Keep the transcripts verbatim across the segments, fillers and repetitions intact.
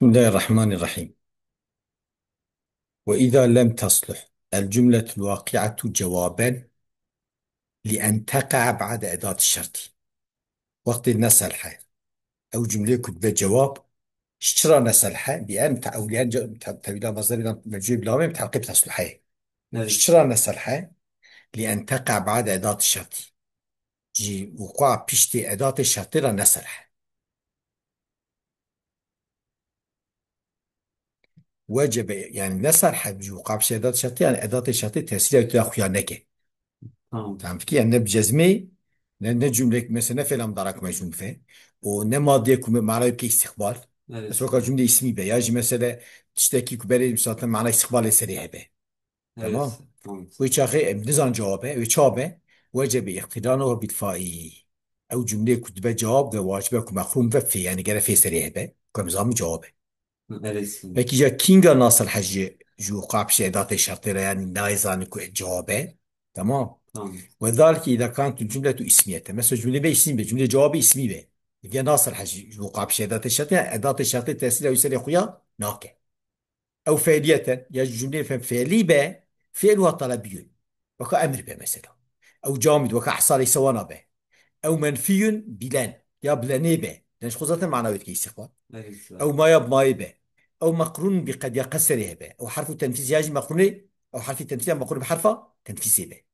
بسم الله الرحمن الرحيم. وإذا لم تصلح الجملة الواقعة جوابا لأن تقع بعد أداة الشرط. Wextê neselihe. Ew cumleyê ku dibe cewab, ji çira neselihe? Bi en te-, ew li en ce-, te-, tevîla mezderî de mevcûyê bîlamê bi teqîb tesluheyê. Evet. Ji çira neselihe? Li en teqa ba'de edati şertî. Ji wuqua piştê edatê şertê re neselihe. Wecebe, yani ne serheb ji wuqab şedat şertî, yani edatê şertî tesîra wî tira xuya neke. Tamam. Tamam fikir, yani ne bi cezmê, ne, ne cümlek, mesela ne fêla mudarak mecnûn bife. O ne madiyê ku me manayê bike îstîqbal. Evet. Mesela ka cümle ismî be, ya jî mesela tiştekî ku berê zaten mana îstîqbalê serê hebe. Evet. Tamam. Tamam. Wê çaxê em nizan cewab e, wê ça be, wecebe îqtîranu bil faî. Ew cumleyê ku dibe cewab de wacibe ku mexrûm ve fê, yani gere fê serê hebe, ku em zamin cewab e. Evet. Peki ya kinga nasıl hecî ji wuqa piştê edatê şertê re, yani nayê zanî ku cewab e? Tamam. Tamam. Ve zalike îza kanet'il cumletu ismiyete. Mesela cumle be ismî be, cumlê cewabê ismî be. Diye nasıl hecî ji wuqa piştê edatê şertê, yani edatê şertê tesîra wî serê xuya nake. Ew fe'liyeten, ya ji cumleyê fe-, fe'lî be, fi'luha talebiyun. Weka emir be mesela. Ew camid, weka ihsa leyse wana be. Ew menfiyun bi len, ya bi lenê be. Len ji xwe zaten mana wê dike îstîqbal. Evet, sağ ol. Ew maya bi mayê be. Ew meqrûn bi qed ya qed serê hebe. Ew herfu tenfîs ya jî meqrûnê, ew herfî tenfîs ya meqrûn bi herfa tenfîsê be.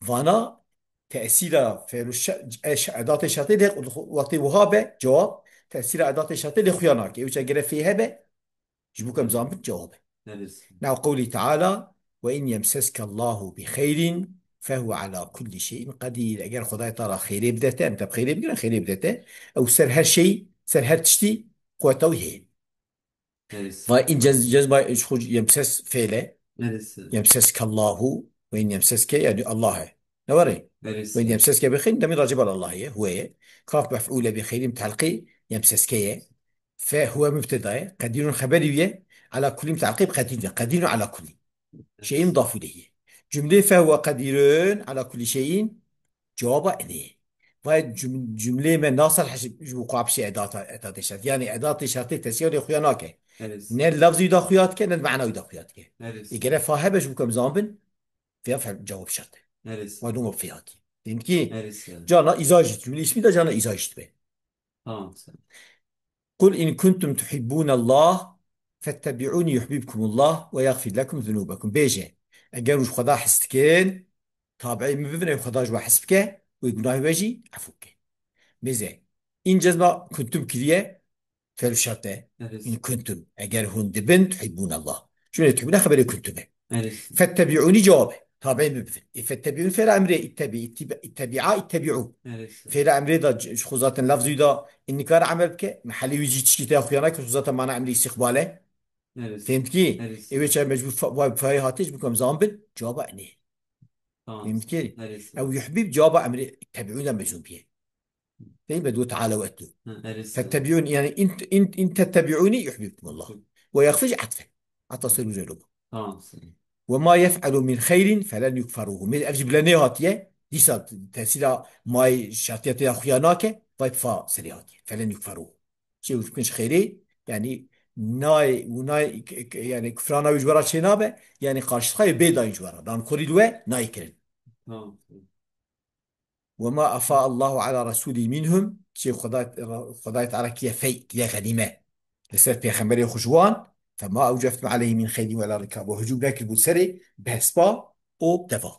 Vana tesîra fe'lu şe-, e, şe-, edatê şertê lê wextê wiha be, cewab, tesîra edatê şertê lê xuya nake. Ew çe gere fê hebe, ji bo ku em zanbin cewab e. Evet. Nav qewlî Teala, "Ve in yemseske Allahu bi xeyrin, fehuve ala kulli şeyin qedîr." Eger Xwedayê te re xêrê bide te, em te bi xêrê bigirin, xêrê bide te, ew ser her şey, ser her tiştî quweta wî heye. Evet. Va in cez-, cezma ji xwe yemses fêle. Evet. Yemseske Allahu ve in yemseske, yani Allah e. Ne var e? Evet. Ve in yemseske bi xeyrin, demîr racib al Allah ye, huve ye. Kaf mef'ule bi xeyrin telqî yemseske ye. Fe huve mübteda ye. Qedirun xeberî ye. Ala kulli müteaqib qedirun. Qedirun ala kulli. Şeyin mudaf ileyhi. Cümleyê fe huve qedirun ala kulli şeyin cewaba inê. Vay cüm-, cümleyê me nasıl heş-, ji wuqua piştê edata, edatê şert. Yani edatê şertê tesîra lê xuya nake. Evet. Ne lafzî da xuya dike, ne mana wî da xuya dike. Evet. Ê gere fa hebe ji bo ku em zanbin, fiya fe-, cewab şert e. Evet. Vay dûma fê hatî. Dedim ki, Evet, yani. Cana îza jît. Cümle ismî de cana îza jît be. Tamam, sen. "Kul in kuntum tuhibbunallah, fettebi'uni yuhbibkumullah ve yagfir lekum zunubakum." Bêje, eger hûn ji Xweda hez dikin, tabi'ê min bibin, ew Xweda ji we hez bike, wê gunahê we jî efû bike. Bêze, in cezma kuntum kiriye, fe'lu şert e. Evet. In kuntum, eger hûn dibin, tuhibbunallah. Çünkü tuhibbune xeberê kuntum e. Evet. Fettebi'uni cevabı. Tabi'ê min bibin. E, fettebi'un fi'la emrê, ittebi, ittiba, ittebi'a, ittebi'u. Evet. Fi'la emrê da c-, ji xwe zaten lafzî da in nikare emel bike, mehelê wî jî tişkî te xuya nake, zaten mana emrê îstîqbal e. Evet. Fehmtkî? Evet. Ê wê çav mecbûr fa-, vay fayê hatî ji bo ku em zanbin, cevaba enê. Tamam. Fehmtkî? Evet. Ew yuhbib cevaba emrê ittebi'u da mecbûr biye. Değil mi? Diyor Teala ve etlu. Ha, evet. Fettebi'un, yani in, in, in tettebi'uni yuhbibkumullah. Ve yagfir atfe. Hatta ser güzel bu. Tamam. Ve ma yef'alu min xeyrin felen yukferuhu. Min ev jî bile nê hatiye. Dîsa tesîra may şertiyetê ya xuya nake. Vay fa serî hatiye. Felen yukferuhu. Çi û kunç xêrê, yani nay û nay k-, k-, yani kufrana wî ji we re çê nabe, yani karşıtxayê bê dayîn ji we re. Dan korî li we nayê kirin. Tamam. Ve ma afa Allahu ala rasulî minhum, çi Xweda, Xwedayê Teala kiye fey, kiye xenîme. Li ser pêxemberê xwe ji wan, fema ewceftum aleyhi min xeylin wela rikab. We hicûm nekiribû serê, bi hespa û deva.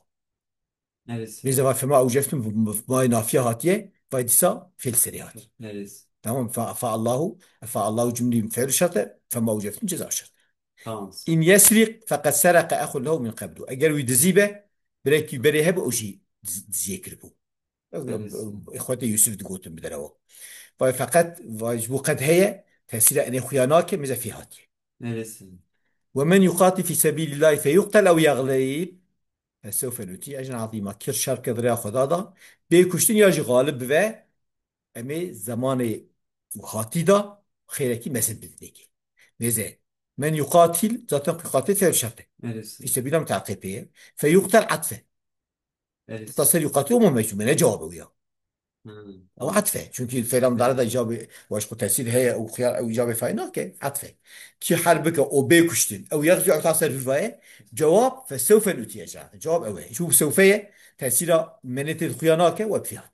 Evet. Bêze vay fema ewceftum, bi, bi, bi mayê nafiye hatiye, vay dîsa fêl serê hatiye. Evet. Tamam, fa, fa Allahu, fa Allahu cumlî fi'l şert e, fema ewceftum ceza şert. Tamam. In yesriq feqed sereke ehun lehu min qeblu. Eger wî dizî be, birekî berê hebe, o jî diz-, diziyê kiribû. Evet. Îxwetê Yusuf digotin bi derewa. Vay feqet, vay ji bo qed heye, tesîra enê xuya nake, mize fê hatiye. Evet. Ve men yuqatil fî sebîlillahî feyuqtel ew yeglib, fesewfe nutî ecren azîma. Kir şer ke di rêya Xweda da, bê kuştin ya jî xalib bive, em ê zemanê hatî da xêrekî mezin bidinê kê. Mêze, men yuqatil, zaten yuqatil fi'l şert e. Evet. Fî sebîla mutaqî pê ye. Feyuqtel atfe. Evet. Tasir yuqatil olma meczume, ne cevabı ya? Hmm. Ew etf e. Çünkü fi'la mudari de îcabê, weş ku tesîr heye, ew xiyar, ew îcabê faîl nake, etf e. Kî her bike û bê kuştin, ew yexzu, ew tasrifî vaye, cewab fesewfe nutiye ca. Cewab ew e. Şu sewfe ye, tesîra menê tê xuya nake, we fihat.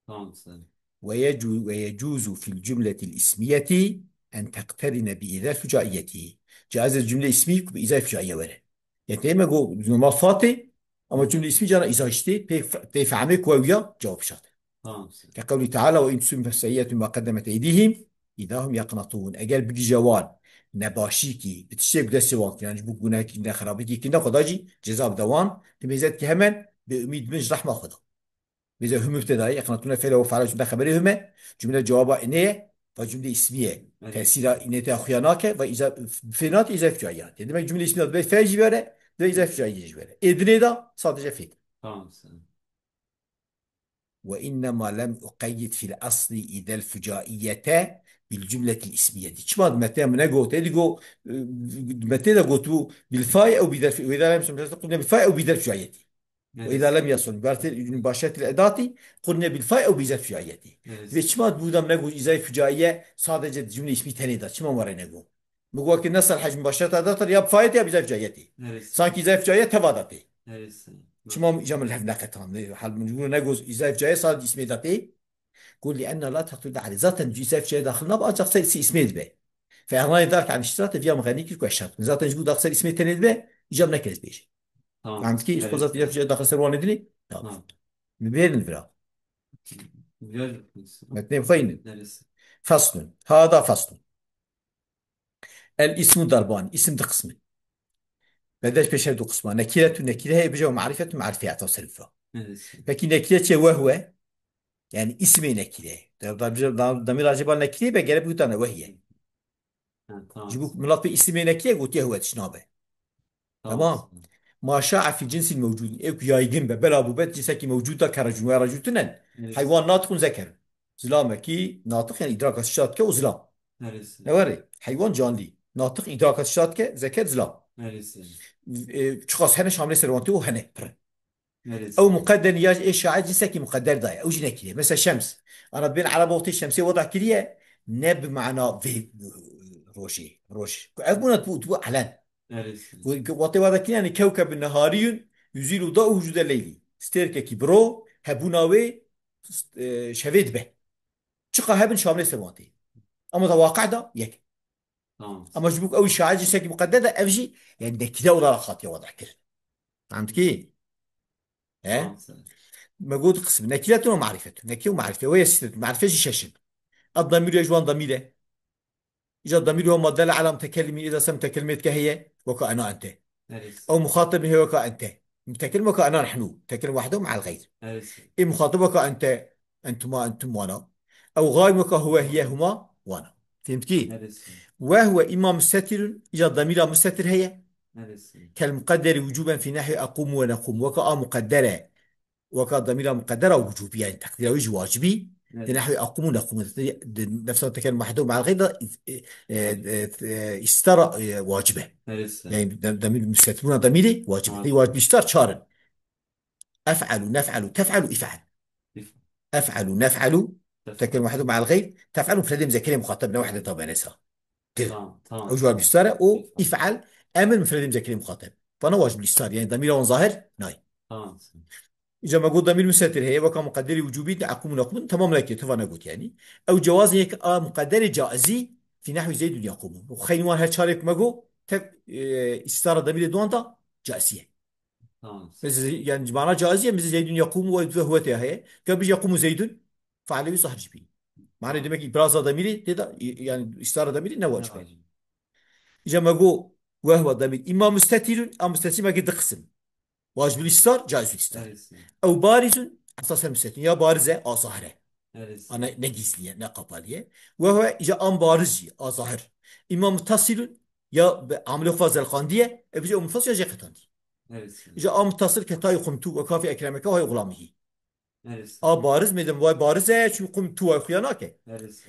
Tamam, sen. Ve yecu-, ve yecuzu fil cümletil ismiyeti en teqterine bi îzel fucaiyeti. Caiz e cümle ismî ku bi îzel fucaiye were. Yani tê me go, normal fatê, ama cümle ismî cana îza işte, pê fe-, tê fehmê ku ew ya cevap şat. Tamam, sen. Ke qewlî Teala ve in tusibhum seyyiyetun ma qeddemet eydihim, idahum yaqnatun. Eger bigije wan nebaşîkî, bi tiştê bi destê wan kirin, yani ji bo gunehekî ne xerabîkî kirine, Xweda jî ceza bide wan, dimê zet ki hemen bi umîd bin ji rehma Xweda. Bêje hü mübtedayê, yaqnatûne fêle û fe'le cümle xeberê hüme, cümle cevaba inê ye, ve cümle ismiye. Evet. Tesîra inê te xuya nake, ve îza-, fê nate îza fucaiye. Demek cümle ismiye be fe jî vere, de îza fucaiye jî vere. Ê dinê de sadece fê. Tamam, sen. Ve innema lem uqeyyid fil asli idel fucaiyete bil cümletil ismiyeti. Çima di metê min negot, ê digo, e, metê de gotibû bil fay ew bi zel fi-, wê de lem şemşe qulne bil fay ew bi zel fucaiyeti. Evet. Ve îza lem yasun, bertê mübaşeretil edati, qulne bil fay ew bi zel fucaiyeti. Evet. Ve çima bu da negot îzay fucaiye sadece cümle ismi tenê de, çima were nego? Min got ki nesel hec mübaşereta da tir ya bi fayetê ya bi zel fucaiyetê. Evet. Sanki îzay fucaiye teva da tê. Evet. Çima îca min hev neqetan? Hal min got nego îzay fucaiye sadece ismê da tê. Got li enna la teqtû da alê. Zaten îzay fucaiye daxil nabe, ancak ser si ismê dibe. Fe ehnayê dark an iştirat viya min xenî kir ku eşat. Zaten ji bu daxil ser ismê tenê dibe, îca min nekez bêje. Tamam. Anladın ki, evet. Zaten îzay fucaiye daxil ser wan edinê. Tamam. Tamam. Min bêrin vira. Güzel. Metnê bixweynin. Neresi? Faslun. Hada faslun. El ismu darban. İsim di qismin. Bedeş pêşev du qisma. Nekiretu nekire heye bije û marifetu marife ata serifra. Neresi? Peki nekire çi wehwe? Yani ismê nekire. Da, da, da, damir acaba nekire be gerek bu tane wehye. Ha, tamam. Ji bo milat pê îsmê nekiriye gotiye huwe tişt nabe. Tamam. Tamam. Ma şa'a fî cinsil mewcûdin. Ew ku yaygin be, bela bûbe cinsekî mewcûd da kere cûn, wera cûtinen. Evet. Heywan natiqun zekerun. Zilamekî natiq yani îdraka tişta dike û zilam. Evet. Ne were? Heywan canlî. Natiq îdraka tişta dike, zeker zilam. Evet. E, çiqas hene şamlê ser wan tê û hene, pir. Neresi? Ew muqedder ya ê şair cinsekî muqedder daye. Ew jî nekiriye. Mesela şems. Ana bên Ereba wextê şemsê weda kiriye, ne bi mana vê rojê, roj. Ku ev bûna tu, tu elen. Neresi? Ku, ku wextê weda kiriye, yani kewkebun nehariyun yuzilu da'u hucude leyli. Stêrkekî biro, hebûna wê, e, şevê dibe. Çiqa hebin şamlê ser wan tê. Ama da waqe da yek. Tamam. Ama ji bo ew şair cinsekî muqedder de ev jî, yani nekire olarak hatiye wada kirin. Fehmtikî? He? Tamam, sen. Me got qism. Nekiretun ve marifetun. Nekire û marife. Ve yesîtetun. Marife jî şeşin. Ad damîr ya ji wan damîre. Îca damîr ya madde le ala mutekellimî, îda se mutekellimê dike heye. Weka ena ente. Neresi? Ew muxatab heye weka ente. Mutekellim weka ena nehnu. Mutekellim wahdehu ma'al gayr. Neresi? Ê muxatab weka ente. Entuma, entum wana. Ew gay weka huwe, hiye, huma wana. Fehmtikî? Neresi? Wehwe îma mustetirun, îca damîra mustetir heye. Neresi? Kel muqedderî wucuben fî nehwî aqumu ve nequmu. Weka a muqeddere. Weka damîra muqeddera wucubî, yani teqdîra wî jî wacibî. Evet. Di nehwî aqumu nequmu. Di nefsa tekel mahdu ma'al gayr da, e, e, e, istara, e, wacibe. Neresi? Yani dem-, demîr mustetiruna damîrê wacibe. Ha. Di wacibî istar çarin. Ef'alu, nef'alu, tef'alu, if'al. Ef'alu, nef'alu, tef'alu. Tekel wahdu ma'al gayr. Tef'alu mufredê muzekerê muxatab ne wahde tabenesa. Tamam, tamam. Ew jî wacib istar e û if'al emir mufredê muzekerê muxatab. Vana wacib istar, yani damîra wan zahir nay. Tamam. Îca me got damîr mustetir heye, weka muqedderî wucubî de aqumu naqumu tamam neke, teva negot yani. Ew cewazê yek a muqedderê caizî fî nehwî zeydun yaqumu. Û xeynî wan her çarê ku me got tek, e, istara damîrê duan da caizî ye. Tamam. Mesela, yani, mana caizî ye, mesela, Zeydun yaqumu ve, ve huve tê heye. Ka bijî yaqumu Zeydun, fe'lê wî zahir jî bî. Mana demek ki, ibraza demîrî tê de, yani, istara demîrî ne wacib e. Ne wacib. Îca me got, ve huve demîr. Îma mustetirun, a mustetir me ki di qisim. Wacibul istar, caizul istar. Evet. Ew barizun, esas hem mustetir. Ya bariz e, a zahir e. Evet. A ne, ne gizlî ye, ne qapalî ye. Ve huve, îca am bariz jî, a zahir. Îma muttasilun, ya bi amilê xwe zelqandiye, e, bijî ew munfasil ya jê qetandiye. Evet. Îca a muttasil ketayî qumtu ve kafî ekremeke hay xulamihî. Evet. A bariz, mêdem vay bariz e, çû qumtu vay xuya nake. Evet.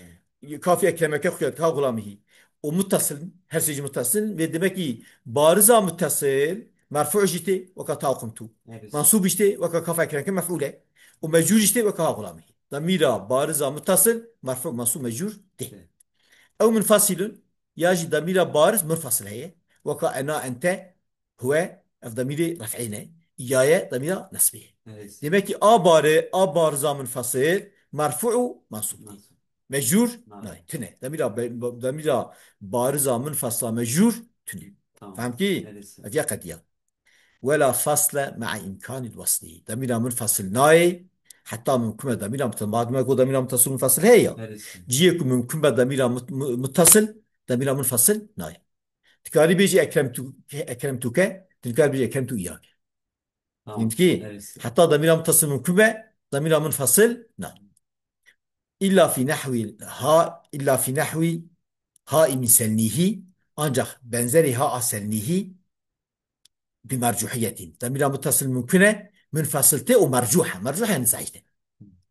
Kafî ekremeke xuya dike ha xulamihî. Û muttasil, her sê jî muttasil, vê demek ki bariza muttasil, merfû jî tê, weka ta qumtu. Evet. Mansûb jî tê, weka kafa ekremeke mef'ûl e. Û mecrûr jî tê, weka ha xulamihî. Demîra bariza muttasil, merfû, mensûb, mecrûr tê. Tê. Ew munfasilun, ya jî demîra bariz munfasil heye. Weka ena, ente, huwe, ev demîrê ref'ê ne. Îyaye demîra nesbê ye. Evet. Demek ki a bari, a bariza munfasil, merfû û mensûb tê. Mensûb. Mecrûr, nayê. Nayê. Tune. Demîra be-, demîra bariza munfasla mecrûr tune. Tamam. Fehm ki? Evet. Ev ya qediya. Wela fasle ma'a imkanil wasli. Demîra munfasil nayê. Heta mumkun be demîra muta-, madem ku demîra muttasil munfasil heye ya. Evet. Ciyê ku mumkun be demîra mut-, mu-, muttasil, demîra munfasil nayê. Dikarî bêjî ekrem tu, ekrem tu ke, dikarî bêjî ekrem tu iyake. Tamam. Fehmtî? Evet. Heta demîra muttasil mumkun be, demîra munfasil na. İlla fi nahwi ha, illa fi nahwi ha min selnihi, ancak benzeri ha a selnihi bi mercuhiyetin. Demîra muttasil mumkun e, munfasil tê û mercuh e. Mercuh yani zayıf e.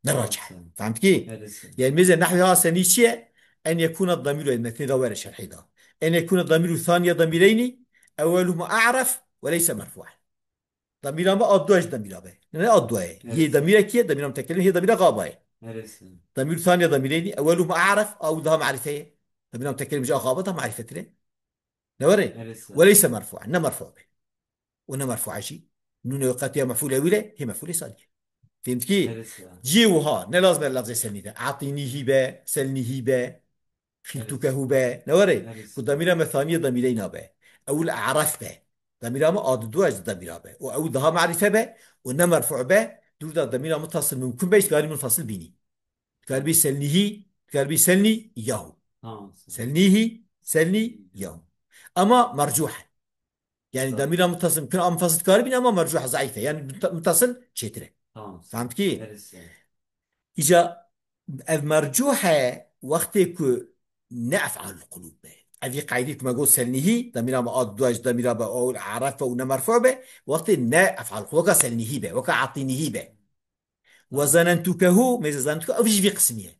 Ne racih e. Tamam. Fehmtî? Evet. Yani mesela nahwi ha selnihi çi ye? En yekuna damiru, metnê da were şerhê da. En yekuna damiru thaniye damireyni, eweluhuma a'raf ve leyse merfu'en. Demîra me a dua ji demîra be. Ne a dua ye. Evet. Yê demîra kî ye? Demîra mutekelim, yê demîra xaba ye. Evet. Demîr thaniye demîreyni, eweluhuma a'raf, ew daha marife ye. Demîra mutekelim ji a xaba daha marife tire. Ne were? Evet. Ve leyse merfu'en, ne merfu be. O ne merfu jî. Nûne weqetiya mef'ul ewile, hê mef'ul saniye. Fehmtî? Evet. Ciyê wiha, ne lazim e lafzê selnî de. Atînîhî be, selnîhî be. Xîltûkehu be. Ne were? Evet. Ku demîra me thaniye demîreyna be. Ewil a'raf be. Demîra me a di dua ji demîra be. Û ewil daha marife be. Û ne merfu be. Dûr da demîra muttasil mumkun be. Dikarî munfasil bînî. Dikarî bî selnîhî. Dikarî bî selnî yahu. Tamam. Selnîhî, selnî yahu. Ama mercuh e. Yani tamam. Demîra muttasil mumkun a munfasil dikarî bînî ama mercuh e, zayıf e. Yani mutta-, muttasil çêtir e. Tamam. Fehmtî? Evet. Îca ev mercuh e wextê ku ne ef'al qulûb be. Ev yê qaydî ku me got selnîhî, demîra me a dua ji demîra be, ew a'raf be û ne merfu be, wextê ne ef'al qulûb, weka selnîhî be, weka atînîhî be. Ve zanentukehu, mêze zanentuke, ev jî vî qismî ye.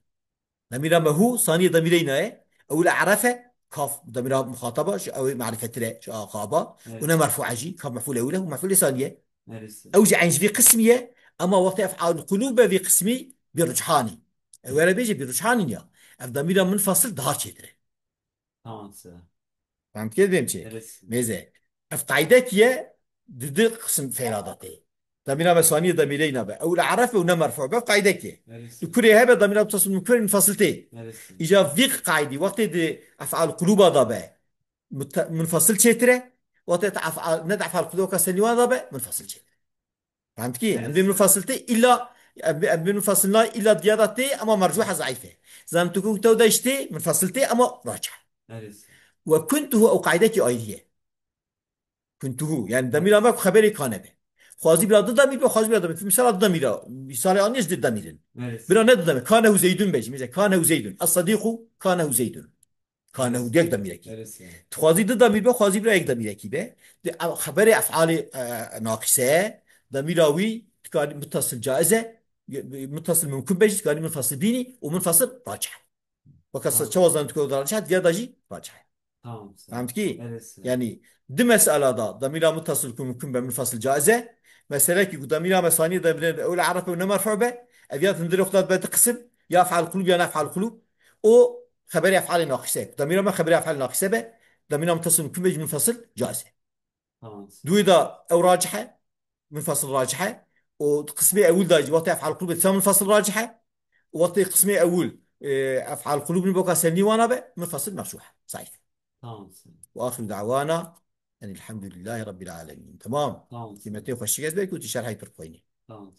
Demîra me hu, saniye demîreyna ye, ew a'raf e, kaf, demîra muxataba, ji ew marifetir e, ji a xaba, evet, û ne merfu jî, kaf mef'ul ewil e û mef'ul saniye. Neresi? Ew jî eyn ji vî qismî ye, ema wextê ef'al qulûb be vî qismî bi ruchanî. Ew were bêje bi ruchanî ya. Ev demîra munfasil daha çêtir e. Tamam, size. Fehmtî bêm çi? Neresi? Mêze. Ev qaydek ye, di di qism fêra da tê. Demîra me saniye demîreyna be. Ew li aref be û ne merfu be, ev qaydek ye. Neresi? Di kurê hebe demîra muttasil mumkun munfasil tê. Neresi? Îca vî qaydî, wextê di ef'al qulûba da be, mute-, munfasil çêtir e. Wextê te ef'al, ne di ef'al qulûba ka selîwan da be, munfasil çêtir e. Fehmtî? Em bê munfasil tê, îlla, em bê, em bê munfasil nayê, îlla diya da tê, ama mercuha zayîf e. Zanentukehu tew de jî tê, munfasil tê, ama racih e. Evet. Ve kuntuhu ew qaydekî ayrî ye. Kuntuhu, yani demîra me ku xeberê kane be. Xwazî bira du demîr be, xwazî bira du demîr. Misala du demîra, misalê anî ji du demîrin. Evet. Bira ne du demîr, kanehu Zeydun be jî. Mesela kanehu Zeydun. Es-sedîqu kanehu Zeydun. Kanehu yek demîrekî. Evet, yani. Tu xwazî du demîr be, xwazî bira yek demîrekî be. Di, ev, xeberê ef'alê, e, naqise, demîra wî dikarî muttasil caiz e, muttasil mumkun be jî dikarî munfasil bînî û munfasil racih e. Weke se-, tamam, çawa zanî tu da racih e, diya da jî racih e. Tamam, sen. Fehmtî? Evet, sen. Yani, di mesela da demîra muttasil ku mumkun be munfasil caiz e. Meselekî ku demîra me saniye demîre be, ew li aref be û ne merfu be, ev ya tindirê xwe da be di qisim, ya ef'al qulûb ya ne ef'al qulûb. O xeberê ef'alê naqise. Demîra me xeberê ef'alê naqise be, demîra muttasil mumkun be jî munfasil caiz e. Tamam. Duwê da ew racih e, munfasil racih e. O qismê ewil da jî wextê ef'al qulûb be, dîsa munfasil racih e. Wextê qismê ewil, e, ef'al qulûb nî boka selnî wana be, munfasil mercuh e. Zayîf. Tamam. Ve axiru da'wana enîl hamdulîllahî rabbil alemin. Tamam. Tamam. Kîmetê xweşik ez belkî tu şerhê pir xwînî. Tamam.